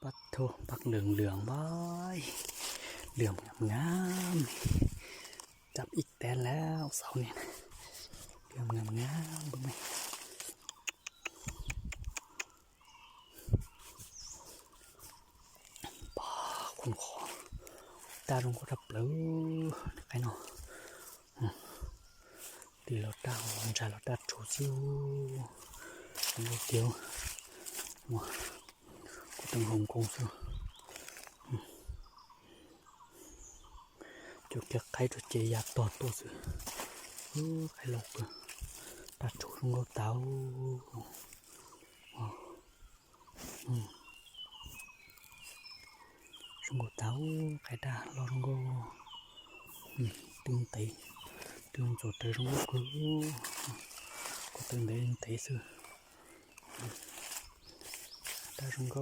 ປັດໂທ ຜັກເຫຼືອງໆ ບາຍ ເຫຼືອງງາມໆ ຈັບອີກແຕ່ນແລ້ວເສົານີ້ນະ ເຫຼືອງງາມໆ ເບິ່ງແມະ ປາ ຄົນຂໍ ຕາລົງກໍດັບເລີ ໄກເນາະ ອືມ ຕີລາວຕາ ວັນຊາລາວຕາໂທຊິວ ເດີວ ກໍຕ້ອງຫົງກົງຊິວ ອືມ ຈຸດແກ້ໄຂຕົວເຈຍາກຕອດໂຕຊິວ ເອີ ໄຄລອກ ຕາໂທລົງໂລຕາ ອືມ ອືມ ສົງໂກຕາ ໂອ ໄຄຕາ ລອງໂກ ອືມ ຕຶງເຕະ ຕຶງໂຈເຕະ ສົງໂກ ກໍຕຶງເຕະ ຕຶງເຕະຊື່ ຕາສົງໂກ